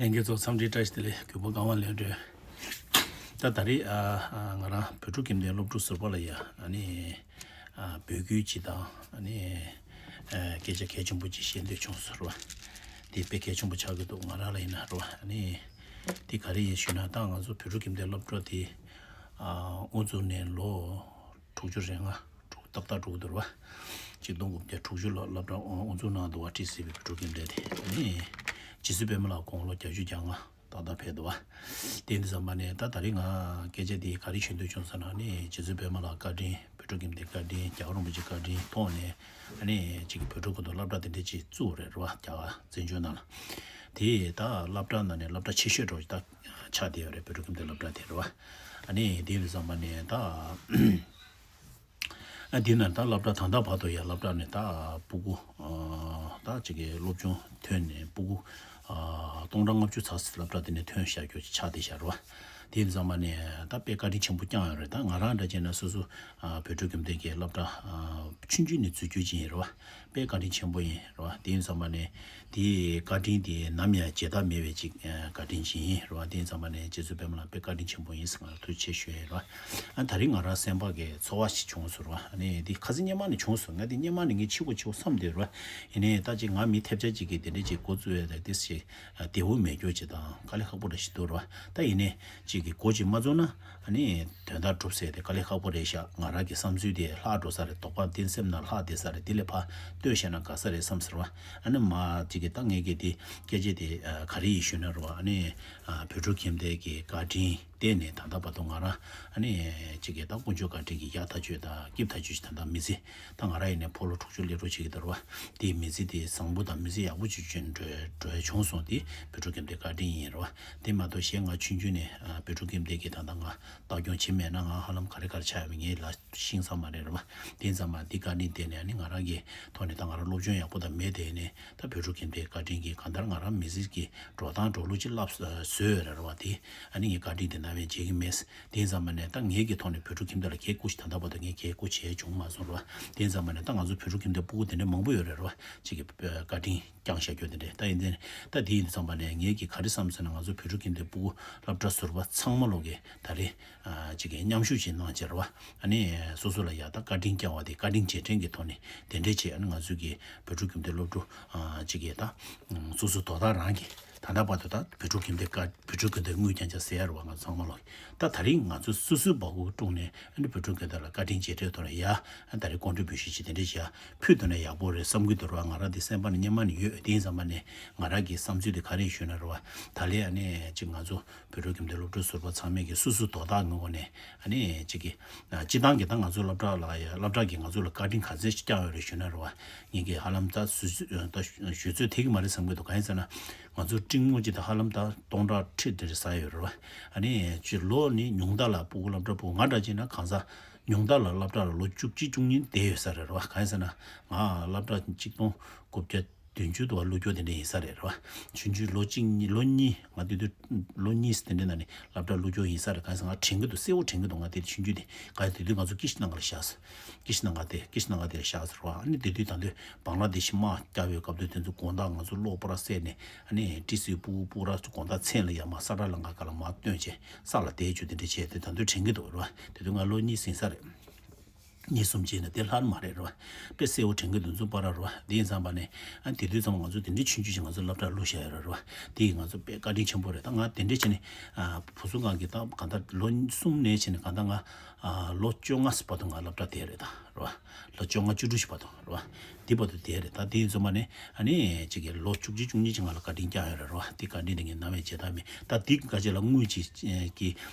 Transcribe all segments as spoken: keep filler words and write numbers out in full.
ལྷན་རྒྱས་ཚོ་འཚམས་འདྲི་བཀྲ་ཤིས་བདེ་ལེགས། གུས་པ་གང་བ་ལེགས་འགྲོ། ད་ད་རེས་ཨ་ཨ་ང་རང་བོད་ཕྲུག་ཁྱིམ་སྡེའི་སློབ་ཕྲུག་ཟུར་པ་ལ་ཡ་ཨ་ནི་ཨ་འབོད་སྐུལ་ཅིག་དང་ཨ་ནི་ཨ་སྐད་ཆ་གལ་ཆེན་པོ་ཅིག་བཤད་འདོད་བྱུང་སོང་ར་བ། དེ་དཔེ་གལ་ཆེན་པོ་ཆགས་ཀྱི་འདུག་ང་རང་ལ་ཡིན་ན་ར་བ། ཨ་ནི་དེ་ག་རེ་ཡིན་ཞུས་ན། ད་ང་ཚོ་བོད་ཕྲུག་ཁྱིམ་སྡེའི་སློབ་གྲྭ་དེ་ཨ་དབུ་འཛུགས་ནས་ལོ་དྲུག་ཅུ་རེ་ལྔ་དྲུག་ཏག་ཏག་འགྲོ་གི་འདུག་ར་བ། ཆིག་སྟོང་དགུ་བརྒྱ་དྲུག་ཅུ་ལོར་སློབ་གྲྭ་དབུ་འཛུགས་གནང་འདུག་བ། ཊི་སི་བི་བོད་ཕྲུག་ཁྱིམ་སྡེ་དེ། ཨ་ནི་རྗེ་བཙུན་པད་མ་ལགས་དགུང་ལོ་བརྒྱད་ཅུ་གྱ་ལྔ་ཏག་ཏག་ཕེབས་འདུག་བ། དེ་འདི་ཙམ་པ་ནས་ད་ད་རེས་ང་སྐད་ཆ་འདི་ག་རེ་ཞུ་འདོད་བྱུང་ཟེར་ན། ཨ་ནི་རྗེ་བཙུན་པད་མ་ལགས་བཀའ་དྲིན། བོད་ཕྲུག་ཁྱིམ་སྡེ་བཀའ་དྲིན། རྒྱལ་བ་རིན་པོ་ཆེ་བཀའ་དྲིན་ཐོག་ནས་ཨ་ནི་ཅིག་བོད་ཕྲུག་ཁོ་ཚོ་སློབ་གྲྭ་དེ་འདྲ་ཅིག་བཙུགས་རེད་ར་བ། རྒྱ་གར་བཙན་བྱོལ་ནང་ལ། དེ་ད་སློབ་གྲྭ་ནང་ནས་སློབ་གྲྭ་ཆེ་ཤོས་འདྲ་བོ་ཅིག་ད་ཆགས་བསྡད་ཡོད་རེད། བོད་ཕྲུག་ཁྱིམ་སྡེ་སློབ་གྲྭ་དེ་ར་བ། ཨ་ནི་དེ་འདི་ཙམ་པ་ནས་ད། ཨ་དེ་ན་ད་སློབ་གྲྭ་ད་ལྟ་བར་དུ་ཡང་སློབ་གྲྭ་ནས་ད་སྤུ་གུ་ཨ་ད་ཅིག་གི་སློབ་སྦྱོང་ཐོན་ནས་སྤུ་གུ་ཨ་སྟོང་ཕྲག་ལྔ་བཅུ་ཚ་སློབ་གྲྭ་དེ་ནས་ཐོན་བཞག་རྒྱུ་ཆགས་བསྡད་བཞག་ར་བ། དེ་ཙམ་པ་ནས་ད་དཔེ་བཀའ་དྲིན་ཆེན་པོ་བསྐྱངས་ཡོད་རེད། ད་ང་རང་འདྲ་བྱས་ན་སོ་སོ་ཨ་བོད་ཕྲུག་ཁྱིམ་སྡེ་གི་སློབ་གྲྭ་ཨ་ཆུང་ཆུང་ནས་འཛུལ་རྒྱུ་ཅིག་ཡིན་ར་བ། དཔེ་བཀའ་དྲིན་ཆེན་པོ་ཡིན་ར་བ། དེ་ཙམ་པ་ནས་དེའི་བཀའ་དྲིན་དེ་ནམ་ཡང་བརྗེད་ཐབས་མེད་པའི་ཅིག་ཨ་བཀའ་དྲིན་ཅིག་ཡིན་ར་བ། དེ་ཙམ་པ་ནས་རྗེ་བཙུན་པད་མ་ལགས་དཔེ་བཀའ་དྲིན་ཆེན་པོ་ཡིན་ཟེར་ང་ལ་ཐུགས་རྗེ་ཆེ་ཞུ་ཡ་ཡིན་ར་བ། ཨ་ད་རིང་ང་རང་སེམས་པ་གི་ཚོར་བ་ཞིག་བྱུང་སོང་ར་བ། ཨ་ནི་དེ་ཁ་སང་སྔོན་མ་ནས་བྱུང་སོང་། ང་དེ་སྔོན་མ་ནས་ངས་འཆི་དགོས་འཆི་དགོས་བསམ་བསྡད་ར་བ། ཡིན་ནའི་ད་ཅིག་ང་མི་ཐེབས་ཆག་ཅིག་གིས་དེ་འདྲ་ཅིག་འགོ་བཙུགས་ཡ་དེ་ཅིག་བདེ་བོ་མེད་རྒྱུ་ཅིག་དང་དཀའ་ལས་ཁག་པོ་འདྲ་ཞིག་འདུག་ར་བ། ད་ཡིན་ནའི་ཅིག་གིས་འགོ་ཅིག་མ་བཙུགས་ན། ཨ་ནི་དོན་དག་སྒྲུབ་ཟེར་དེ་དཀའ་ལས་ཁག་པོ་རེད་ཤག་ང་རང་གི་བསམ་ཚུལ་དེ་ལྷག་འགྲོ་ས་རེད། དོགས་པ་འདི་སེམས་ནང་ལྷག་བསྡད་ས་རེད། དེ་ལས་ཕར་ལྟོས་བཤད་ན་དགའ་ས་རེད་བསམ་ཟེར་བ། ཨ་ནི་མ་ཅིག་གི་ད་ངས་གི་དེ་སྐད་ཆ་དེ་ཨ་ག་རེ་ཡིན་ཞུས་ན་ར་བ། ཨ་ནི་ཨ་བོད་ཕྲུག་ཁྱིམ་སྡེ་གི་བཀའ་དྲིན་བརྟེན་ནས་ད་ལྟ་བར་དུ་ང་རང་ཨ་ནི་ཅིག་གི་ད་དཀོན་མཆོག་བཀའ་དྲིན་གྱིས་ཡག་ཐག་ཆོད་དང་སྐྱིད་ཐག་ཆོད་ཅིག་ད་ལྟ་མི་ཚེ་ད་ང་རང་ཡིན་ནའི་ཕོ་ལོ་དྲུག་ཅུ་སླེབས་འགྲོ་བྱེད་ཀྱི་འདུག་ར་བ། དེའི་མི་ཚེ་དེ་བཟང་པོ་དང་མི་ཚེ་ཡག་པོ་ཅིག་བྱུང་འགྲོ་འགྲོ་བྱུང་སོང་། དེ་བོད་ཕྲུག་ཁྱིམ་སྡེ་བཀའ་དྲིན་ཡིན་ར་བ། དེ་མ་གཏོགས་གཞན་ང་ཆུང་ཆུང་ནས་ཨ་བོད་ཕྲུག་ཁྱིམ་སྡེ་གི་ད་ལྟ་ང་ལྟ་སྐྱོང་བྱེད་མེད་ན་ང་ཧ་ལམ་ག་རེ་ག་རེ་ཆགས་ཡོད་མེད་ངས་ལ་ཤེས་ས་མ་རེད་ར་བ། དེ་ཙམ་མ་འདི་བཀའ་དྲིན་དེ་ནས་ཨ་ནི་ང་རང་གི་ཐོག་ནས་ད་ང་རང་སློབ་སྦྱོང་ཡག་པོ་དང་མེད་དེ་ནས་ད་བོད་ཕྲུག་ཁྱིམ་སྡེའི་བཀའ་དྲིན་གྱིས་གང་ལྟར་ང་རང་མི་ཚེ་གི་འགྲོ་སྟངས་འགྲོ་ལུགས་ཅིག་བསླབ་བཟོས་ཡོད་རེད་ར་བ། དེ་ཨ་ནི་ངའི་བཀའ་དྲིན་དེ་ནམ་ཡང་བརྗེད་ཀྱི་མེད། དེ་ཙམ་མ་ནས་ད་ངེད་ཀྱི་ཐོག་ནས་བོད་ཕྲུག་ཁྱིམ་སྡེ་ལ་གལ་སྐུ་ཞིག་ད་ལྟ་བར་དུ་ངས་གལ་སྐུ་བྱས་བྱུང་མ་སོང་ར་བ། དེ་ཙམ་མ་ནས་ད་ང་ཚོ་བོད་ཕྲུག་ཁྱིམ་སྡེ་སྤུ་གུ་དེ་འདྲ་མང་པོ་ཡོད་རེད་ར་བ། ཅིག་གི་བཀའ་དྲིན་བསྐྱངས་བཞག་རྒྱུ་དེ་འདྲས། ད་ཡིན་ཙང་ད་དེ་ཡིན་ཙང་པ་ནས་ངེད་ཀྱིས་ག་རེ་བསམ་ཟེར་ན། ང་ཚོ་བོད་ཕྲུག་ཁྱིམ་སྡེ་སྤུ་གུ་སློབ་གྲྭ་ཟུར་པ་ཚང་མ་ལོག་གིས་ད་རེས་ཨ་ཅིག་གི་མཉམ་ཞུགས་ཅིག་གནང་བྱས་ར་བ། ཨ་ནི་སོ་སོ་ལ་ཡ་ད་བཀའ་དྲིན་བསྐྱངས་པ་དེ་བཀའ་དྲིན་རྗེས་དྲན་གྱི་ཐོག་ནས་དེ་འདྲས་བྱས། ཨ་ནི་ང་ཚོའི་གི་བོད་ཕྲུག་ཁྱིམ་སྡེ་སློབ་ཕྲུག་ཨ་ཅིག་གིས་ད་སོ་སོ་དོ་བདག་རང་གིས་ད་ལྟ་བར་དུ་ད་བོད་ཕྲུག་ཁྱིམ་སྡེ་བཀའ་བོད་ཕྲུག་ཁྱིམ་སྡེ་དངུལ་རྐྱང་རྐྱང་ཟེར་ཡ་ར་བ། ང་ཚོ་ཚང་མ་ལོག་གིས་ད་ད་རིང་ང་ཚོ་སོ་སོའི་སྦ་ཁུག་བཀྲུངས་ནས། ཨ་ནི་བོད་ཕྲུག་ཁྱིམ་སྡེ་ལ་བཀའ་དྲིན་རྗེས་དྲན་ཐོག་ནས་ཡ་ཨ་ད་རེས་ཀོན་ཊི་བུ་ཤན་ཅིག་དེ་འདྲས་ཅིག་ཡ་ཕུལ་ཐུབ་ན་ཡག་པོ་རེད་བསམ་གྱི་འདུག་ར་བ། ང་རང་འདི་སེམས་པ་ནས་སྔོན་མ་ནས་ཡོད། དེ་ཡིན་ཙང་པ་ནས་ང་རང་གི་བསམ་ཚུལ་དེ་ག་རེ་ཞུས་ན་ར་བ། ད་ལན་ཨ་ནི་ཅིག་ང་ཚོ་བོད་ཕྲུག་ཁྱིམ་སྡེ་སློབ་ཕྲུག་ཟུར་པ་ཚང་མས་ཀྱི་སོ་སོའི་དོ་བདག་ངོས་ནས་ཨ་ནི་ཅིག་གི་སྤྱི་བཏང་གི་ད་ང་ཚོའི་སློབ་གྲྭ་ལ་ཡ་སློབ་གྲྭ་གིས་ང་ཚོ་ལ་བཀའ་དྲིན་ག་ཚད་ཅིག་བསྐྱངས་ཡོད་རེད་ཞུས་ན་ར་བ། ངས་ཀྱི་ཧ་ལམ་ད་ཟུར་ཟུར་ད་ཞུ་ཚོད་ཐེག་གི་མ་རེད་བསམ་གྱི་འདུག་གང་ཡིན་ཟེར་ན། ང་ཚོ་སྤྲིང་མོ་ཅིག་ད་ཧ་ལམ་ད་སྟོང་ཕྲག་ཁྲི་དེ་རེ་ཟ་ཡོད་རེད་བ། ཨ་ནི་ཅིག་ལོ་ནི་ཉུང་མཐའ་ལ་སྤུ་གུ་སློབ་གྲྭ་སྤུ་གུ་ང་འདྲ་བྱས་ན་གང་ཟག་ཉུང་མཐའ་ལ་སློབ་གྲྭ་ལ་ལོ་བཅུ་གཅིག་བཅུ་གཉིས་བསྡད་ཡོད་ས་རེད་རེད་བ། གང་ཡིན་ཟེར་ན་ང་སློབ་གྲྭ་ཆིག་སྟོང་དགུ་བརྒྱ་བདུན་ཅུ་དུ་བ་བླུགས་སྐྱོར་དེ་འདྲ་ཡིན་ས་རེད་རེད་བ། ཆུང་ཆུང་ལོ་གཅིག་གཉིས་ལོ་གཉིས་ང་དེ་དུས་ལོ་གཉིས་དེ་འདྲ་ནང་ནས་སློབ་གྲྭ་བླུགས་སྐྱོར་ཡིན་ས་རེད། གང་ཡིན་ཟེར་ང་དྲན་གྱི་འདུག་གསལ་བོ་དྲན་གྱི་འདུག་ང་དེ་དུས་ཆུང་ཆུང་དེ་ག་དེ་དུས་ང་ཚོ་ཀི་ཤི་ན་ག་ལ་བཞག་ཀི་ཤི་ན་ག་དེ་ཀི་ཤི་ན་ག་དེ་ལ་བཞག་ཟེར་བ། ཨ་ནི་དེ་དུས་ད་དུས་བང་ལ་དེ་ཤི་མ་སྐྱ་བའི་སྐབས་དུས་དེ་ཚོ་དགོང་དག་ང་ཚོ་གློག་པོ་ར་བསད་ནས་ཨ་ནི་ཏི་སི་སྤུ་གུ་སྤུ་གུ་ར་ཚོ་དགོང་དག་མཚན་ལ་ཡར་མར་ས་བཀྲ་ལང་ཀ་ག་ལ་མར་བཏོན་བྱས་ས་ལ་བསྡད་རྒྱུ་དེ་འདྲ་བྱས་དེ་ད་དུས་དྲན་གྱི་འདུག་རེད་བ། དེ་དུས་ང་ལོ་གཉིས་ཟིན་ས་རེད། གཉིས་གསུམ་བྱས་ནས་དེ་ལྷག་མ་རེད་རེད་བ། དཔེ་གསལ་བོ་དྲན་གྱི་འདུག་ཚོ་པ་ར་རེད་བ། དེ་ཡིན་ཙང་པ་ནས་ཨ་དེ་དུས་ཙམ་ང་ཚོ་དེ་འདྲའི་ཆུང་ཆུང་ཞིག་ང་ཚོ་སློབ་གྲྭར་བླུགས་བཞག་ཡོད་རེད་རེད་བ། དེ་ཡིས་ང་ཚོ་དཔེ་བཀའ་དྲིན་ཆེན་པོ་རེད། ད་ང་དེ་འདྲའི་བྱས་ནས་ཨ་བུ་གསུམ་སྒང་གི་ད་གང་ལྟར་ལོ་གསུམ་ནས་བྱས་ནས་གང་ལྟར་ང་ཨ་ལོ་བཅོ་ལྔ་བར་དུ་ང་སློབ་གྲྭ་དེ་རེད་ད་རེད་བ། ལོ་བཅོ་ལྔ་བཅུ་དྲུག་ཞིག་བར་དུ་རེད་བ། འདི་བར་དུ་དེ་རེད། ད་དེ་ཡིན་ཙང་པ་ནས་ཨ་ནི་གཅིག་གི་ལོ་བཅུ་གཅིག་བཅུ་གཉིས་ཅིག་ང་ལ་བཀའ་དྲིན་བསྐྱངས་ཡོད་རེད་རེད་བ། དེ་བཀའ་དྲིན་དེ་ངས་ནམ་ཡང་བརྗེད་ཐབས་མེད། ད་དེ་ག་ཅིག་ལ་དངུལ་ཅིག་གི་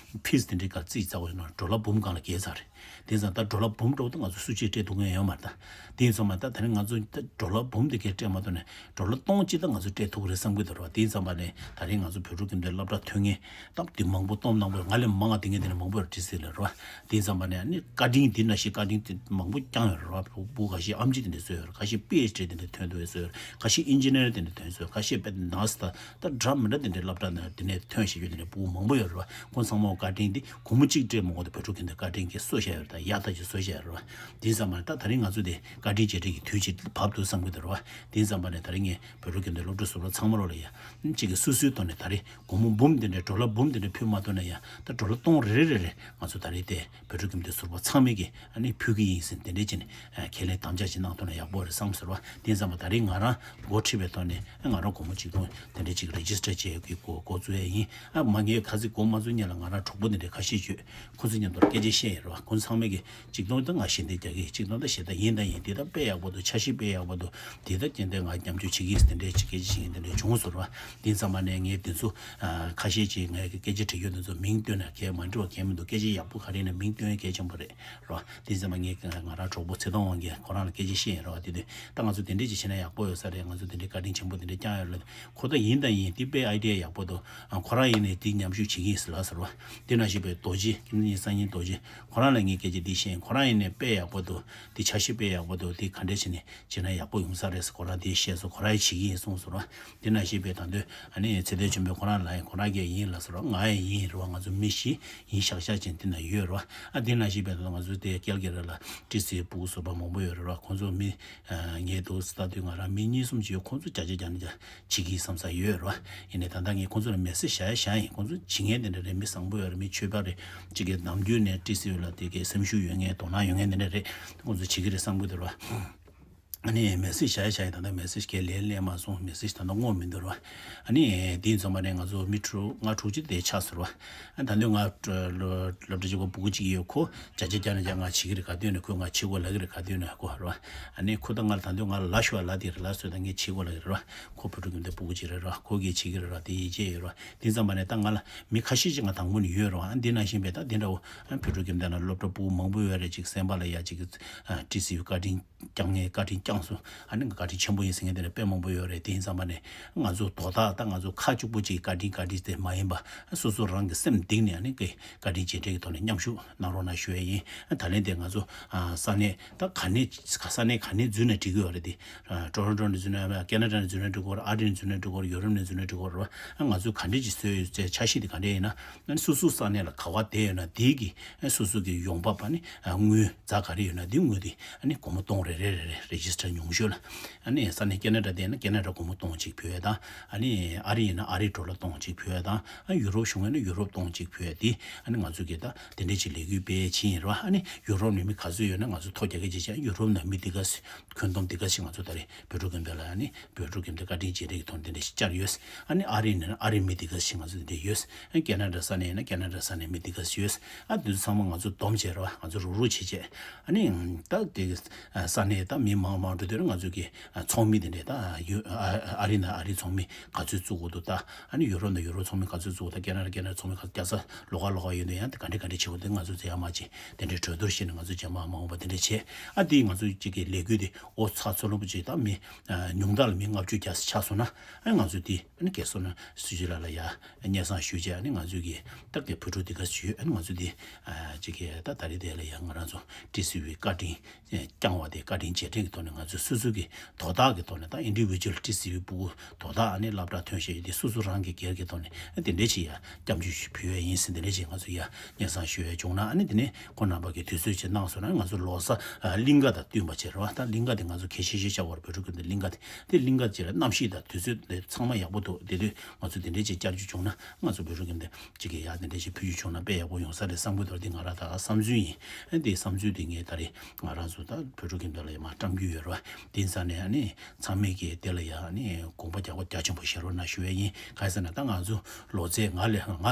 ཕིས་དེ་འདྲའི་ག་རྩིས་རྩ་བ་ཡོད་ན་ཌོ་ལར་འབུམ་སྒང་ལ་བརྒལ་ཚར་རེད། དེ་ཙང་ད་ཌོ་ལར་འབུམ་འགྲོ་དུས་ང་ཚོ་སུ་གཅིག་སྤྲད་ཐུབ་མཁན་ཡོད་མ་རེད་ད། དེ་ཙང་མ་ད་ད་རིང་ང་ཚོ་ད་ཌོ་ལར་འབུམ་དེ་གས་སྤྲད་མ་ཐུབ་ནས་ཌོ་ལར་སྟོང་གཅིག་ད་ང་ཚོ་སྤྲད་ཐུབ་ཀྱི་རེད་བསམ་གྱི་འདུག་ར་བ། དེ་ཙང་མ་ནས་ད་རིང་ང་ཚོ་བོད་ཕྲུག་ཁྱིམ་སྡེ་སློབ་གྲྭ་ཐོན་མཁན་སྟབས་བདེ་མང་པོ་སྟོང་མང་པོ་ང་ལས་མང་བ་དེ་ངས་དེ་ནས་མང་པོ་ཡོད་རེད་ཟེར་ལ་ར་བ། དེ་ཙང་མ་ནས་ཨ་ནི་བཀའ་དྲིན་དེ་ན་ཞིག་བཀའ་དྲིན་དེ་མང་པོ་བསྐྱངས་ཡོད་རེད་བ། བུ་བུ་འགའ་ཞིག་ཨམ་ཆི་དེ་འདྲ་བཟོས་ཡོད་རེད། ཅིག་པི་ཨེཆ་ཌི་དེ་འདྲ་ཐོན་འདུག་ཟེར། ཁ་ཤས་ཨིན་ཇི་ནི་ཡར་དེ་འདྲ་ཐོན་ཟེར། ཁ་ཤས་དཔེ་ནར་སི་དང་ད་འདྲ་མི་འདྲ་དེ་འདྲའི་སློབ་གྲྭ་ནང་དེ་ནས་ཐོན་བཞིན་ཡོད། དེ་འདྲའི་ཕྲུ་གུ་མང་པོ་ཡོད་རེད་བ། ཁོང་ཚང་མ་བཀའ་དྲིན་དེ་སྒོར་མོ་གཅིག་སྤྲད་མ་དགོས་ཏེ་བོད་ཕྲུག་ཁྱིམ་སྡེ་བཀའ་དྲིན་གྱིས་གསོ་བཞག་ཡོད་རེད། ད་ཡག་ཐག་ཆོད་གསོ་བཞག་ཡོད་རེད་བ། དེ་ཙམ་མ་རེད། ད་ད་རིང་ང་ཚོ་དེ་བཀའ་དྲིན་རྗེས་དྲན་གྱི་དུས་ཅིག་བབས་འདུག་བསམ་གྱི་འདུག་རེད་བ། དེ་ཙམ་པ་ནས་ད་རིང་ངས་བོད་ཕྲུག་ཁྱིམ་སྡེ་སློབ་ཕྲུག་ཟུར་པ་ཚང་མ་ལོ་ལ་ཡ་གཅིག་གི་སོ་སོའི་ཐོག་ནས་ད་རིང་སྒོར་མོ་འབུམ་དེ་འདྲའི་ཌོ་ལར་འབུམ་དེ་འདྲ་ཕུལ་མ་ཐུབ་ན་ཡང་ད་ཌོ་ལར་སྟོང་རེ་རེ་རེ་རེ་ང་ཚོ་ད་རེས་དེ་བོད་ཕྲུག་ཁྱིམ་སྡེ་ཟུར་པ་ཚང་མས་ཀྱི་ཨ་ནི་ཕུལ་གྱི་ཡིན་ཟེར་དེ་འདྲས་བྱས་ནས་ཁས་ལེན་དམ་བཅའ་ཅིག་གནང་ཐུབ་ན་ཡག་པོ་རེད་བསམ་ཟེར་བ། དེ་ཙམ་པ་ད་རེས་ང་རང་འགོ་ཁྲིད་པའི་ཐོག་ནས་ང་རང་སྒོར་མོ་གཅིག་སྟོང་དེ་འདྲས་ཅིག་རེ་ཇི་སི་ཊར་བྱེད་ཀྱི་འགོ་འགོ་བཙུགས་ཡས་ཡིན། ཨ་མ་ངས་ཁ་སང་འགོ་མ་བཙུགས་སྔོན་ལ་ང་རང་གྲོགས་པོ་དེ་འདྲས་ཁ་ཤས་ཡོད། ཁོ་ཚོ་མཉམ་དུ་སྐད་ཆ་བཤད་ཡོད་རེད་བ། ཁོ་ཚང་མས་ཀྱི་གཅིག་སྟོང་ད་ང་ཞལ་འདེབས་རྒྱག་གི། གཅིག་སྟོང་ད་ཞལ་ད་ཡིན་ད་ཡིན་དེ་ད་དཔེ་ཡག་པོ་འདུག་འཆར་གཞི་དཔེ་ཡག་པོ་འདུག་དེ་ད་ཀྱེ་འདི་ང་རྒྱབ་སྐྱོར་བྱེད་ཀྱི་ཟེར་དེ་འདྲའི་ཅིག་སྐད་ཆ་བཤད་མཁན་དེ་འདྲའི་བྱུང་སོང་རེད་བ། དེ་ཙམ་པ་ནས་ངས་དེ་ཚོ་ཨ་ཁ་ཤས་ཅིག་ངས་སྐད་ཆ་དྲི་རྒྱུ་དེ་ཚོ་མིང་བཏོན་ན་གལ་མ་འགྲིག་པ་གལ་མི་འདུག་སྐད་ཆ་ཡག་པོ་ག་རེ་ཡིན་ན་མིང་བཏོན་ཡ་གལ་ཆེན་པོ་རེད་རེད་བ། དེ་ཙམ་པ་ངས་ང་རང་གྲོགས་པོ་ཚེ་ཐང་དབང་གིས་ཁོ་རང་ལ་སྐད་ཆ་བཤད་ཡིན་རེད་བ། དེ་དུས་ད་ང་ཚོ་དེ་འདྲས་ཅིག་བྱས་ན་ཡག་པོ་ཡོད་ས་རེད། ང་ཚོ་དེ་འདྲའི་བཀའ་དྲིན་ཆེན་པོ་དེ་འདྲས་བསྐྱངས་ཡོད་ལ། ཁོ་ད་ཡིན་ད་ཡིན་དེ་དཔེ་ཨའི་ཌི་ཡ་ཡག་པོ་འདུག་ཨ་ཁོ་རང་ཡིན་ནས་དེ་མཉམ་ཞུགས་བྱེད་ཀྱི་ཡིན་ཟེར་ལ་ཟེར་བ། དེ་ནང་བཞིན་པའི་རྡོ་རྗེ་ཀིམ་ནི་སང་ཉིན་རྡོ་རྗེ་ཁོ་རང་ལ་ངས་སྐད་ཆ་འདི་བཤད། ཁོ་རང་ཡིན་ནས་དཔེ་ཡག་པོ་འདུག་དེ་འཆར་གཞི་དཔེ་ཡག་པོ་འདུག་དེ་ག་འདྲས་བྱས་ནས་བྱས་ན་ཡག་པོ་ཡོང་ས་རེད་ཟེར་ཁོ་རང་དེ་བཤད་སོང་། ཁོ་རང་ཡིན་བྱེད་ཀྱི་ཡིན་གསུངས་སོང་ར། དེ་ནང་བཞིན་པའི་ད་དུང་ཨ་ནི་ཚེ་བརྟན་ཆོས་འཕེལ་ཁོ་རང་ལ་ཡིན་ཁོ་རང་གིས་ཡིན་ལ་ཟེར་བ། ང་ཡང་ཡིན་རེད་བ། ང་ཚོ་མི་བཞི་ཡིན་ཤག་ཤག་ཅན་དེ་ན་ཡོད་རེད་བ། ཨ་དེ་ནང་བཞིན་པའི་ད་ང་ཚོ་དེ་ཀལ་གེ་རི་ལ་ཏི་སི་ཕྲུ་གུ་ཟུར་པ་མང་པོ་ཡོད་རེད་བ། ཁོང་ཚོ་མི་ངས་འདུག་ལྟ་དུས་ང་རང་མི་གཉིས་གསུམ་ཅིག་ཡོད། ཁོང་ཚོ་བརྒྱ་ཆ་བརྒྱ་ནས་བརྒྱ་བྱེད་ཀྱི་བསམ་ས་ཡོད་རེད་བ། ཡིན་ནའི་ད་ལྟ་ངས་ཁོང་ཚོ་ལ་མེ་སེ་ཇི་བཞག་ཡ་བཞག་ཡིན། ཁོང་ཚོ་བྱེད་མཁན་དེ་འདྲ་རེད། མི་བཟང་པོ་ཡོད་རེད། མི་ཆོས་པ་རེད། གཅིག་གིས་ནམ་རྒྱུན་ནས་ཏི་སི་ལ་དེ་གའི་སེམས་ཤུགས་ཡོད་མཁན་དོ་སྣང་ཡོད་མཁན་དེ་འདྲ་རེད། ཁོང་ཚོ་བྱེད་ཀྱི་རེད་བསམ་གྱི་འདུག་རེད་བ། ཨ་ནི་མེ་སེ་ཇི་བཞག་ཡ་བཞག་ཡིན། ད་ལྟ་མེ་སེ་ཇི་གས་ལན་སླེབས་མ་སོང་། མེ་སེ་ཇི་ད་ལྟ་བསྔོག་མི་འདུག་རེད་བ། ཨ་ནི་དེ་ཡིན་ཙམ་པ་ནས་ང་ཚོ་མི་དྲུག་ང་དྲུག་ཅུ་དེ་ཆགས་སོང་རེད་བ། ཨ་ད་དུང་ང་སློབ་གྲྭ་གཅིག་པ་ཕྲུ་གུ་གཅིག་ཡོད། ཁོ་བརྒྱ་ཆ་བརྒྱ་ནས་བརྒྱ་ང་བྱེད་ཀྱི་རེད་ག་དུས་ནས་ཁོས་ང་བྱེད་དགོས་ལབ་ཀྱི་རེད་ག་དུས་ནས་ཁོ་རེད་བ། ཨ་ནི་ཁོ་ད་ང་ལ་ད་དུང་ང་ལ་ལབ་ཤོག་ལབ་དེ་རེད། ལབ་སོང་། ད་ངས་བྱེད་དགོས་ལབ་ཀྱི་རེད་བ། ཁོ་བོད་ཕྲུག་ཁྱིམ་སྡེ་ཕྲུ་གུ་གཅིག་རེད་ར། ཁོ་གིས་བྱེད་ཀྱི་རེད་ར། དེ་ཡིད་ཆེས་ཡོད་ར། དེ་ཙམ་པ་ནས་ད་ང་ལ་མི་ཁ་ཤས་ཅིག་ང་དང་པོ་ནས་ཡོད་ར། ཨ་འདི་ནང་བཞིན་པའི་ད་འདི་འདྲ་བོ་ཨ་བོད་ཕྲུག་ཁྱིམ་སྡེ་ནང་སློབ་གྲྭ་ཕྲུ་གུ་མང་པོ་ཡོད་རེད། ཅིག་སེམས་པ་ལ་ཡ་ཅིག་ཨ་ཏི་སི་ཡུ་བཀའ་དྲིན་བསྐྱངས་ངས་བཀའ་དྲིན་བསྐྱངས་སོང་། ཨ་ནི་བཀའ་དྲིན་ཆེན་པོ་ཡིན་ཟེར་མཁན་དེ་འདྲ་དཔེ་མང་པོ་ཡོད་རེད། དེ་ཡིན་ཙམ་པ་ནས་ང་ཚོ་དོ་བདག་ད་ང་ཚོ་ཁ་གཅིག་པོ་ཅིག་བཀའ་དྲིན་བཀའ་དྲིན་དེ་མ་ཡིན་པ་ཨ་སོ་སོ་རང་གི་སེམས་གཏིང་ནས་ཨ་ནི་བཀའ་དྲིན་རྗེས་དྲན་གྱི་ཐོག་ནས་མཉམ་ཞུགས་གནང་རོགས་གནང་ཞུ་ཡ་ཡིན། ཨ་ད་ལན་དེ་ང་ཚོ་ཨ་ས་གནས་ད་ག་ནས་ས་གནས་ག་ནས་འཛུལ་ནས་འགྲིག་གི་ཡོད་རེད་དེ། ཨ་ཊོ་རོན་ཊོ་ནས་འཛུལ་ན་ཡང་ཀེ་ན་ཌ་ནས་འཛུལ་ན་འགྲིག་གི་རེད། ཨ་རི་ནས་འཛུལ་ན་འགྲིག་གི་རེད། ཡུ་རོབ་ནས་འཛུལ་ན་འགྲིག་གི་རེད། ཨ་ང་ཚོས་ག་འདྲས་ཅིག་བཟོས་ཡོད་ཅེས་འཆར་གཞི་དེ་ག་འདྲས་ཡིན་ན། ཨ་སོ་སོ་ས་གནས་ལ་ག་པར་བསྡད་ཡོད་ན་དེའི་གི་ཨ་སོ་སོ་གི་ཡོང་འབབ་ཨ་ནི་ཨ་དངུལ་རྫ་ག་རེ་ཡོད་ན་དེ་དངུལ་དེ་ཨ་ནི་སྒོར་མོ་སྟོང་རེ་རེ་རེ་རེ་རེ་ཇི་སི་ཊར་ཉུང་ཤོས་ལ། ཨ་ནི་ས་གནས་ཀེ་ན་ཌ་བསྡད་ན་ཀེ་ན་ཌ་སྒོར་མོ་སྟོང་གཅིག་ཕུལ་ཡས་དང་། ཨ་ནི་ཨ་རི་ཡིན་ན་ཨ་རི་ཌོ་ལར་སྟོང་གཅིག་ཕུལ་ཡས་དང་། ཨ་ཡུ་རོབ་གཞུང་ཡིན་ན་ཡུ་རོབ་སྟོང་གཅིག་ཕུལ་ཡས་དེ་ཨ་ནི་ང་ཚོ་གི་ད་དེ་འདྲས་ཅིག་ལས་འགུལ་སྤེལ་ཡས་ཕྱིན་ཡིན་རེད་བ། ཨ་ནི་ཡུ་རོབ་ནས་མི་ག་ཚོད་ཡོད་ན་ང་ཚོ་ཐོ་རྒྱག་གི་བྱས་བྱས། ཡུ་རོབ་ནང་མི་དེ་ག་ཁྱོན་བསྡོམས་དེ་ག་ཞིག་ང་ཚོ་ད་རེས་བོད་ཕྲུག་ཁྱིམ་སྡེ་ལ་ཨ་ནི་བོད་ཕྲུག་ཁྱིམ་སྡེ་བཀའ་དྲིན་རྗེས་དྲན་གྱི་ཐོག་ནས་དེ་འདྲ་ཞིག་བཅར་ཡོད། ཨ་ནི་ཨ་རི་ནས་ཨ་རི་མི་དེ་ག་ཞིག་ང་ཚོ་དེ་འདྲ་ཡོད། ཨ་ཀེ་ན་ཌ་ས་གནས་ཡིན་ན་ཀེ་ན་ཌ་ས་གནས་མི་དེ་ག་ཞིག་ཡོད། ཨ་དེ་ཚོ་ཚང་མ་ང་ཚོ་བསྡོམས་བྱས་རེད་བ། ང་ཚོ་རུག་རུག་བྱས་བྱས། ཨ་ནི་ད་དེ་ས་གནས་ད་མི་མང་མང་འགྲོ་དུས་ང་ཚོ་གི་ཚོགས་མི་དེ་འདྲས་ད་ཡོད། ཨ་རི་ནས་ཨ་རི་ཚོགས་མི་ག་ཚོད་བཙུགས་དགོས་འདུག་ད་ཨ་ནི་ཡུ་རོབ་ནས་ཡུ་རོབ་ཚོགས་མི་ག་ཚོད་བཙུགས་དགོས། ད་ཀེ་ན་ཌ་ཀེ་ན་ཌ་ཚོགས་མི་ག་ཚོད། རྒྱལ་ས་ལོགས་ཀ་ལོགས་ཀ་ཡོད་དུས་ཡང་དེ་ག་འདྲས་ག་འདྲས་བྱེད་དགོས་འདུག་ང་ཚོ་དེ་ཡང་མ་བྱས། དེ་འདྲའི་གྲོས་བསྡུར་བྱས་ནས་ང་ཚོ་རྗེས་མ་མ་འོངས་པ་དེ་འདྲ་བྱས། ཨ་དེས་ང་ཚོའི་གཅིག་གི་ལས་འགུལ་དེ་ཨོ་ཚ་ཚ་ལོ་པོ་ཅིག་ད་མི་ཉུང་མཐའ་ལ་མི་ལྔ་བཅུ་གྱ་ཆགས་སོང་ན། ཨ་ང་ཚོས་དེ་ཨ་ནི་རྒན་བསོད་ནམས་སྲི་ཞུ་ལགས་ལ་ཡ་སྙན་སེང་ཞུས་བྱས། ཨ་ནི་ང་ཚོས་གི་ད་གི་བོད་ཕྲུག་དེ་ག་ཞུས། ཨ་ནི་ང་ཚོས་དེ་གཅིག་གི་ད་ད་རེས་དེ་ལ་ཡ་ང་རང་ཚོ་ཏི་སི་ཝི་བཀའ་དྲིན་བསྐྱངས་པ་དེ་བཀའ་དྲིན་རྗེས་དྲན་གྱི་ཐོག་ནས་ང་ཚོས་སོ་སོ་གི་དོ་བདག་གི་ཐོག་ནས་ད་ཨིན་ཌི་བི་ཇུ་ཨལ་ཏི་སི་ཝི་ཕྲུ་གུ་དོ་བདག་ཨ་ནི་སློབ་གྲྭ་ཐོན་བཞིན་ཡོད་དེ་སོ་སོ་རང་གི་སྒེར་གྱི་ཐོག་ནས་དེ་འདྲས་ཅིག་ཡ་སྐྱབས་འཇུག་ཞུ་ཕུལ་བ་ཡིན་ཟེར་དེ་འདྲས་ཅིག་ང་ཚོ་ཡ་སྙན་སེང་ཞུ་ཡ་བྱུང་ན། ཨ་ནི་དེ་ནས་ཁོང་རྣམ་པ་གིས་དུས་ཚོད་ཅིག་གནང་སོང་ན་ང་ཚོ་ལོ་གསར་གླིང་ག་དང་བསྟུན་པ་བྱས་རེད་བ། ད་གླིང་ག་དེ་ང་ཚོ་གལ་ཆེ་ཤོས་ཆགས་ཡོད་རེད། བོད་ཕྲུག་གི་འདི་གླིང་ག་དེ་དེ་གླིང་ག་ཅིག་ལ་གནམ་གཤིས་དང་དུས་ཚོད་དེ་ཚང་མ་ཡག་པོ་འདུག་དེ་དུས་ང་ཚོ་དེ་འདྲས་ཅིག་བསྐྱར་བཅོས་བྱུང་ན་ང་ཚོ་བོད་ཕྲུག་གི་འདི་ཅིག་གི་ཡ་དེ་འདྲས་ཅིག་ཕུལ་རྒྱུ་བྱུང་ན་དཔེ་ཡག་པོ་ཡོང་ས་རེད་བསམ་གྱི་འདུག་དེ་ང་རང་ད་བསམ་ཚུལ་ཡིན། ཨ་དེ་བསམ་ཚུལ་དེ་ངས་ད་རེས་ང་རང་ཚོ་ད་བོད་ཕྲུག་གི་འདི་ལ་ཡ་མར་བཀྲམ་རྒྱུ་ཡོད་རེད་བ། དེ་ཡིན་ཙང་ནས་ཨ་ནི་ཚང་མས་ཀྱིས་དེ་ལ་ཡ་ཨ་ནི་དགོངས་པ་རྒྱག་པ་རྒྱ་ཆེན་པོ་བཞེས་རོགས་གནང་ཞུ་ཡ་ཡིན། གང་ཡིན་ཟེར་ན་ད་ང་ཚོ་ལོ་ཚད་ང་ལས་ང་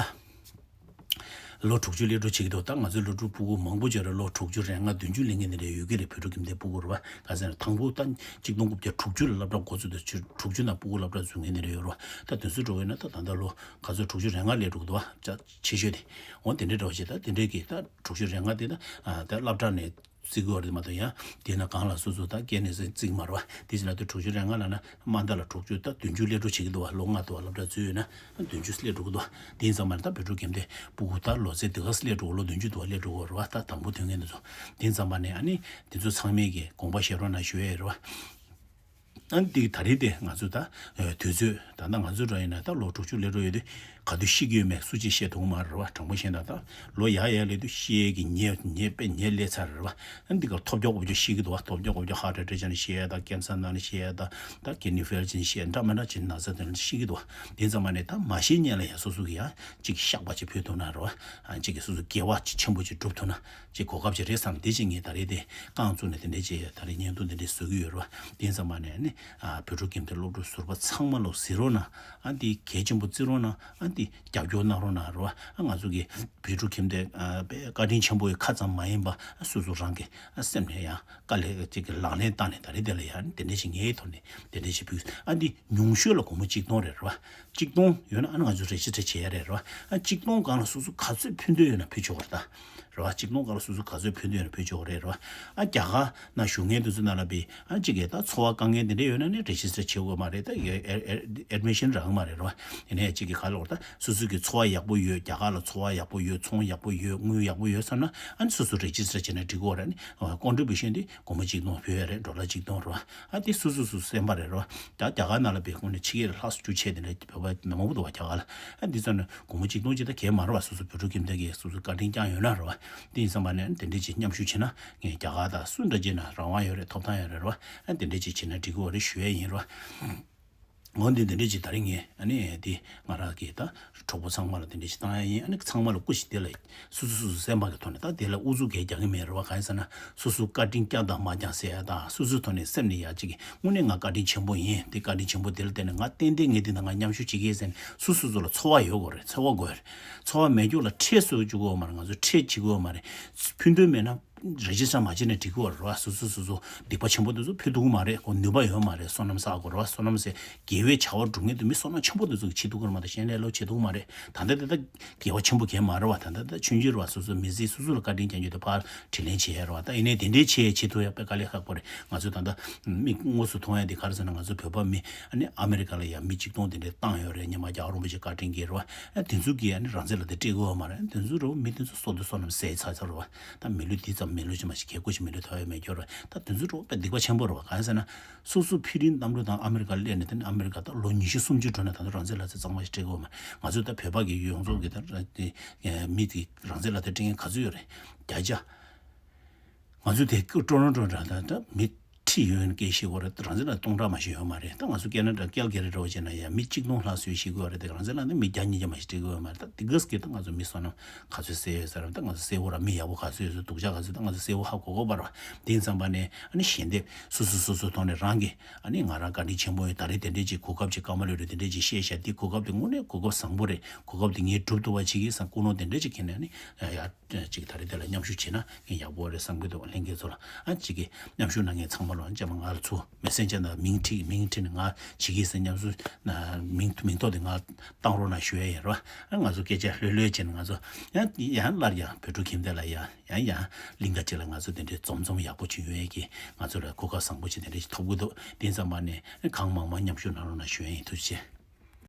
ལོ་དྲུག་ཅུ་སླེབས་འགྲོ་བྱེད་ཀྱི་འདུག་ད་ང་ཚོའི་སློབ་ཕྲུག་ཕྲུ་གུ་མང་པོ་ཅིག་རེད། ལོ་དྲུག་ཅུ་རེ་ལྔ་བདུན་ཅུ་སླེབས་མཁན་དེ་འདྲ་ཡོད་ཀྱི་རེད། བོད་ཕྲུག་ཁྱིམ་སྡེ་ཕྲུ་གུ་རེད་བ། ག་ཟེར་ན་དང་པོ་ད་གཅིག་སྟོང་དགུ་བརྒྱ་དྲུག་ཅུ་ལ་སློབ་གྲྭ་འགོ་བཙུགས་དུས་དྲུག་ཅུ་ནང་ཕྲུ་གུ་སློབ་གྲྭ་འཛུལ་མཁན་དེ་འདྲ་ཡོད་རེད་བ། ད་དེ་ཚོ་འགྲོ་གི་ཡོད་ན་ད་ད་ལྟ་ལོ་ག་ཚོད་དྲུག་ཅུ་རེ་ལྔ་སླེབས་འགྲོ་གི་འདུག་བ། ཆེ་ཤོས་དེ་འོ་དེ་འདྲའི་འདྲ་བ་ཞིག་ད་དེ་འདྲའི་གི་ད་དྲུག་ཅུ་རེ་ལྔ་དེ་ད་ད་སློབ་གྲྭ་ནས་བརྩི་གི་ཡོད་རེད་མ་གཏོགས་ཡང་དེ་ན་གང་ལ་སོ་སོ་ད་སྐྱེས་ནས་བརྩི་གི་མ་རེད་བ། དེ་ཕྱིན་ལ་དུས་དྲུག་ཅུ་རེ་ལྔ་ལ་ན་མ་མཐའ་ལ་དྲུག་ཅུ་ད་བདུན་ཅུ་སླེབས་འགྲོ་བྱེད་ཀྱི་འདུག་བ། ལོ་ལྔ་འདུག་བ། སློབ་གྲྭ་འཛུལ་ཡོད་ན་བདུན་ཅུ་སླེབས་འགྲོ་གི་འདུག་བ། དེ་ཡིན་ཙང་མ་ནས་ད་བོད་ཕྲུག་ཁྱིམ་སྡེ་ཕྲུ་གུ་ད་ལོ་ཚད་དེ་ག་སླེབས་འགྲོ་གི། ལོ་བདུན་ཅུ་འདུག་བ། སླེབས་འགྲོ་གི་རེད་བ། ད་དང་པོ་ཐོན་མཁན་དེ་ཚོ། དེ་ཡིན་ཙང་མ་ནས་ཨ་ནི་དེ་ཚོ་ཚང་མས་ཀྱི་དགོངས་པ་བཞེས་རོགས་གནང་ཞུ་ཡས་རེད་བ། ཨ་འདི་ད་རེས་དེ་ང་ཚོ་ད་དུས་ཚོད་ད་ལྟ་ང་ཚོ་འདྲ་ཡིན་ན་ད་ལོ་དྲུག་ཅུ་སླེབས་འགྲོ་ཡོད་དུས་ག་དུས་ཤི་གི་ཡོད་མེད་སུ་གཅིག་ཤེས་ཐུབ་མ་རེད་བ། དྲང་པོ་བཤད་ན་ད་ལོ་ཡར་ཡར་སླེབས་དུས་ཤི་ཡས་ཀྱི་ཉེ་ཉེ་དཔེ་ཉེ་སླེབས་ཚར་རེད་བ། ཨ་འདི་ག་ཐོབ་རྒྱག་གོ་བཅུ་ཤི་གི་འདུག་བ། ཐོབ་རྒྱག་གོ་བཅུ་ཧར་ཊི་ཨེ་ཊེག་བྱས་ནས་ཤི་ཡས་ད་ཀེན་སར་ན་ནས་ཤི་ཡས་ད་ད་ཀིཌ་ནི་ཕེལ་བྱས་ནས་ཤི་ཡས་འདྲ་མི་འདྲ་བྱས་ནས་ན་ཚ་དེ་འདྲ་ཤི་གི་འདུག་བ། དེ་ཙམ་མ་ནས་ད་མ་ཤི་སྔོན་ལ་ཡང་སོ་སོ་གི་ཡང་གཅིག་བཤགས་པ་ཅིག་ཕུལ་ཐུབ་ན་རེད་བ། ཨ་གཅིག་གི་སོ་སོ་དགེ་བ་ཅིག་ཆེན་པོ་ཅིག་སྒྲུབ་ཐུབ་ན། ཅིག་གོ་སྐབས་ཅིག་རེད་བསམ། དེ་ཅིག་ངས་ད་རེས་དེ་རྐང་བཙུགས་ནས་དེ་འདྲས་ཅིག་ད་རེས་བརྙན་ཐུང་དེ་འདྲས་བཟོ་གི་ཡོད་རེད་བ། དེ་ཙམ་མ་ནས་ནི་ཨ་བོད་ཕྲུག་ཁྱིམ་སྡེ་སློབ་ཕྲུག་ཟུར་པ་ཚང་མ་ལ་གཟིགས་རོགས་གནང་། ཨ་འདི་གལ་ཆེན་པོ་བརྩི་རོགས་གནང་། ཨ་འདི་རྒྱབ་སྐྱོར་གནང་རོགས་གནང་རེད་བ། ཨ་ང་ཚོ་གི་བོད་ཕྲུག་ཁྱིམ་སྡེ་ཨ་དཔེ་བཀའ་དྲིན་ཆེན་པོ་ཡི་ཁ་ཙམ་མ་ཡིན་པ་ཨ་སོ་སོ་རང་གི་ཨ་སེམས་ནས་ཡང་དཀའ་ལས་ཅིག་གི་ལག་ལེན་བསྟར་ནས་ད་རེས་དེ་ལ་ཡང་དེ་འདྲས་ཅིག་ངའི་ཐོག་ནས་དེ་འདྲས་ཅིག་ཕུལ། ཨ་འདི་ཉུང་ཤོས་ལ་སྒོར་མོ་གཅིག་སྟོང་རེད་རེད་བ། གཅིག་སྟོང་ཡོད་ན་ཨ་ནི་ང་ཚོ་རེ་ཇི་སི་ཊར་བྱེད་ཡ་རེད་རེད་བ། ཨ་གཅིག་སྟོང་སྒང་ལ་སོ་སོ་ག་ཚོད་ཕུལ་འདོད་ཡོད་ན་ཕུལ་ཆོག་གི་རེད་ད། རེད་བ། གཅིག་སྟོང་སྒང་ལ་སོ་སོ་ག་ཚོད་ཕུལ་འདོད་ཡོད་ན་ཕུལ་ཆོག་གི་རེད་རེད་བ། ཨ་རྒྱ་གར་ན་བཞུགས་མཁན་དེ་ཚོ་ནང་ལ་བི་ཨ་གཅིག་གིས་ད་འཚོ་བ་དཀའ་ངལ་དེ་འདྲ་ཡོད་ན་ནི་རེ་ཇི་སི་ཊར་བྱེད་དགོས་མ་རེད། ད་ཨེ་ཨེ་ཨེ་ཨེཌ་མི་ཤན་རག་གི་མ་རེད་རེད་བ། ཡིན་ནའི་གཅིག་གིས་ག་ལབ་དགོས་རེད། ད་སོ་སོ་གི་འཚོ་བ་ཡག་པོ་ཡོད། རྒྱ་གར་ལ་འཚོ་བ་ཡག་པོ་ཡོད། ཚོང་ཡག་པོ་ཡོད། དངུལ་ཡག་པོ་ཡོད་བསམ་ན་ཨ་ནི་སོ་སོ་རེ་ཇི་སི་ཊར་བྱས་ན་འགྲིག་གི་རེད། ཨ་ནི་ཀོན་ཊི་བུ་ཤན་དེ་སྒོར་མོ་གཅིག་སྟོང་ཕུལ་ཡ་རེད། ཌོ་ལར་གཅིག་སྟོང་རེད་བ། ཨ་དེ་སོ་སོ་སོ་སོ་སེམས་པ་རེད་རོ། ད་རྒྱ་གར་ནང་ལ་བི་ཁོང་ནས་ཕྱི་རྒྱལ་ལ་ལྷག་བཅུ་ཆའི་དེ་འདྲ་བོད་པ་མང་པོ་འདུག་བ་རྒྱ་གར་ལ། ཨ་འདི་ཚོ་ནི་སྒོར་མོ་གཅིག་སྟོང་གཅིག་ད་གས་མ་རེད་བ། སོ་སོ་བོད་ཕྲུག་ཁྱིམ་སྡེ་གིས་སོ་སོ་བཀའ་དྲིན་བསྐྱངས་ཡོད་ན་རེད་བ། དེ་ཡིན་བསམ་པ་ནས་དེ་འདྲས་ཅིག་མཉམ་ཞུགས་བྱས་ན་ངས་རྒྱ་གར་དང་སུ་འདྲ་བྱས་ན་རང་དབང་ཡོད་རེད། ཐོབ་ཐང་ཡོད་རེད་རེད་བ། ཨ་དེ་འདྲས་ཅིག་བྱས་ན་འགྲིག་གི་རེད་ཞུ་ཡ་ཡིན་རེད་བ། འོན་ཏེ་དེ་འདྲས་ཅིག་ད་རིང་ངས་ཨ་ནི་དེ་ང་རང་གིས་ད་གྲོགས་པོ་ཚང་མ་ལ་དེ་འདྲས་ཅིག་བཏང་ཡ་ཡིན། ཨ་ནི་ཚང་མ་ལ་སྐུ་ཞིག་དེ་ལ་སོ་སོ་སོ་སོ་སེམས་པ་གི་ཐོག་ནས་ད་དེ་ལ་ཨུ་ཚུགས་གས་རྒྱག་གི་མེད་རེད་བ། གང་ཡིན་ཟེར་ན་སོ་སོ་བཀའ་དྲིན་བསྐྱངས་དང་མ་བསྐྱངས་ཟེར་ཡ་དང་སོ་སོའི་ཐོག་ནས་སེམས་ནས་ཡ་གཅིག་གི་དངོས་གནས་ང་བཀའ་དྲིན་ཆེན་པོ་ཡིན། དེ་བཀའ་དྲིན་ཆེན་པོ་དེ་ལ་བརྟེན་ནས་ང་ཏན་ཏན་ངས་འདི་ནང་ང་མཉམ་ཞུགས་བྱེད་ཀྱི་ཡིན་ཟེར་ནས་སོ་སོ་སོ་ལ་ཚོར་བ་ཡོད་དགོས་རེད། ཚོར་བ་དགོས་རེད། ཚོར་བ་མེད་རྒྱུ་ལ་ཁྲལ་གསོ་བཅུག་གི་ཡོད་མ་རེད། ང་ཚོ་ཁྲལ་བྱེད་ཀྱི་ཡོད་མ་རེད། ཕུལ་འདོད་མེད་ན་རེ་ཇི་སི་ཊར་མ་བྱས་ནས་འགྲིག་གི་ཡོད་རེད་བ། སོ་སོ་སོ་སོ་སྡིག་པ་ཆེན་པོ་དེ་ཚོ་ཕུལ་ཐུབ་ཀྱི་མ་རེད། ཁོ་ནུས་པ་ཡོད་མ་རེད། བསོད་ནམས་བསགས་དགོས་རེད་བ། བསོད་ནམས་ཟེར་དགེ་བའི་བྱ་བ་སྒྲུབ་མཁན་དེ་མི་བསོད་ནམས་ཆེན་པོ་དེ་ཚོ་གིས་བྱེད་ཐུབ་ཀྱི་རེད་མ་གཏོགས་གཞན་ལས་སླ་པོ་བྱེད་ཐུབ་ཀྱི་མ་རེད། ད་ལྟ་དེ་ད་དགེ་བ་ཆེན་པོ་གས་མ་རེད་བ། ད་ལྟ་ད་ཆུང་ཆུང་རེད་བ། སོ་སོ་མི་ཚེ་སོ་སོ་ལ་བཀའ་དྲིན་བསྐྱང་རྒྱུ་དེ་ཕར་དྲིན་ལན་བྱེད་ཡ་རེད་བ། ད་ཡིན་ནའི་དེ་འདྲའི་བྱེད་བྱེད་ཐུབ་ཡ་དཔེ་དཀའ་ལས་ཁག་པོ་རེད། ང་ཚོས་ད་ལྟ་མིག་དངོས་སུ་མཐོང་ཡ་དེ་ག་རེ་ཟེར་ན་ང་ཚོ་བོད་པ་མི་ཨ་ནི་ཨ་མེ་རི་ཀ་ལ་ཡ་མི་གཅིག་སྟོང་དེ་འདྲའི་བཏང་ཡོད་རེད། སྔོན་མ་རྒྱ་གར་རིན་པོ་ཆེ་བཀའ་དྲིན་གྱིས་རེད་བ། ཨ་དེ་ཚོ་གིས་ཨ་ནི་རང་བཙན་ལག་དེབ་སྤྲད་དགོས་བ་མ་རེད། དེ་ཚོ་རེད་བ། མི་དེ་ཚོ་སྲོག་དེ་བསོད་ནམས་ཟད་ཚར་ཚར་རེད་བ། ད་མི་ལུས་འདི་ཙམ་མི་ལུས་ཅིག་མ་ཞིག་གས་སྐུ་ཞིག་མི་ལུས་ཐོབ་ཡ་མེད་རྒྱུ་རེད། ད་དེ་ཚོ་རེད་བ། དཔེ་སྡིག་པ་ཆེན་པོ་རེད་བ། གང་ཡིན་ཟེར་ན། སོ་སོ་ཕི་རིན་གཏམ་གླུ་དང་ཨ་མེ་རི་ཀ་སླེབས་ནས་དེ་ནས་ཨ་མེ་རི་ཀ་ད་ལོ་ཉི་ཤུ་སུམ་ཅུ་འགྲོ་ནས་ད་ལྟ་རང་བཙན་ལག་དེབ་གཙང་མ་ཞིག་སྤྲད་དགོས་མ། ང་ཚོ་ད་བོད་པ་གི་ཡོངས་རྫོགས་ཀྱི་ད་དེ་མི་དེ་རང་བཙན་ལག་དེབ་སྤྲད་མཁན་ག་ཚོད་ཡོད་རེད། བརྒྱ་ཆ། ང་ཚོ་དེ་ཀུ་ཀྲོ་རོན་ཀྲོ་འདྲ་ད་ད་མི་ཁྲི་ཡོད་ན་སྐད་ཤེས་དགོས་རེད། རང་བཙན་ལག་དེབ་སྟོང་ཕྲག་མ་ཞིག་ཡོད་མ་རེད། ད་ང་ཚོ་ཀེ་ན་ཌ་ཀལ་ག་རི་འདྲ་བོ་བྱས་ན་ཡང་མི་གཅིག་སྟོང་ལྷག་ཙམ་ཤེས་དགོས་རེད། དེ་རང་བཙན་ལག་དེབ་མི་བརྒྱ་ཉིས་བརྒྱ་མ་ཞིག་སྤྲད་དགོས་ཡོད་མ་རེད། ད་དེ་གས་ཀྱི་ད་ང་ཚོ་མི་བསོད་ནམས་ག་ཚོད་བསགས་ཡོད་ཟེར་རམ། ད་ང་ཚོ་གསལ་བོ་ར་མི་ཡག་པོ་ག་ཚོད་ཡོད་ཚོད་སྡུག་ཅག་ག་ཚོད་ད་ང་ཚོ་གསལ་བོ་ཧ་གོ་གོ་བར་བ། དེ་ཡིན་ཙམ་པ་ནས་ཨ་ནི་ཞལ་འདེབས་སོ་སོ་སོ་སོའི་ཐོག་ནས་རང་གི་ཨ་ནི་ང་རང་བཀའ་དྲིན་ཆེན་པོ་ཡིན། ད་རེས་དེ་འདྲས་ཅིག་གོ་སྐབས་ཅིག་སྐར་མ་ལོས་རེད་དེ་འདྲས་ཅིག་བཤད་བཞག་འདི་གོ་སྐབས་དེ་དངོས་གནས་གོ་སྐབས་བཟང་པོ་རེད། གོ་སྐབས་དེ་ངས་སྒྲུབ་ཐུབ་པ་བྱེད་ཀྱི་ཡིན་བསམ་ཀུན་སློང་དེ་འདྲས་ཅིག་ཁྱེར་ནས་ཨ་ནི་ཡ་ཅིག་ད་རེས་དེ་ལ་མཉམ་ཞུགས་བྱས་ན་ངས་ཡག་པོ་རེད་བསམ་གྱི་འདུག་ལྷན་རྒྱས་ཚོ་ལ་ཨ་ཅིག་གིས་མཉམ་ཞུགས་གནང་མཁན་ཚང་མ་ལ་ཅེས་མ་ང་ལ་ཚུར་མེ་སེན་ཇར་ནང་མིང་ཁྲིད་མིང་ཁྲིད་ནས་ང་བྱེད་ཀྱི་ཡིན་ཟེར་མཉམ་ཞུགས་ན་མིང་མིང་ཐོ་དེ་ང་བཏང་རོགས་གནང་ཞུ་ཡ་ཡིན་རོ། ཨ་ང་ཚོ་སྐད་ཆ་ལྷོད་ལྷོད་བྱས་ནས་ང་ཚོ་ཡང་ཡང་སླར་ཡང་བོད་ཕྲུག་ཁྱིམ་སྡེ་ལ་ཡང་ཡང་ཡང་གླིང་ག་ཅིག་ལ་ང་ཚོ་དེ་འདྲའི་འཛོམས་འཛོམས་ཡག་པོ་བྱུང་ཡོད་ཀྱི་ང་ཚོ་ལ་གོ་སྐབས་བཟང་པོ་ཅིག་དེ་འདྲ་ཞིག་ཐོབ་ཀྱི་འདུག་དེ་ཙམ་པ་ནས་གང་མང་མང་མཉམ་ཞུགས་གནང་རོགས་གནང་ཞུ་ཡ་ཡིན། ཐུགས་རྗེ་ཆེ།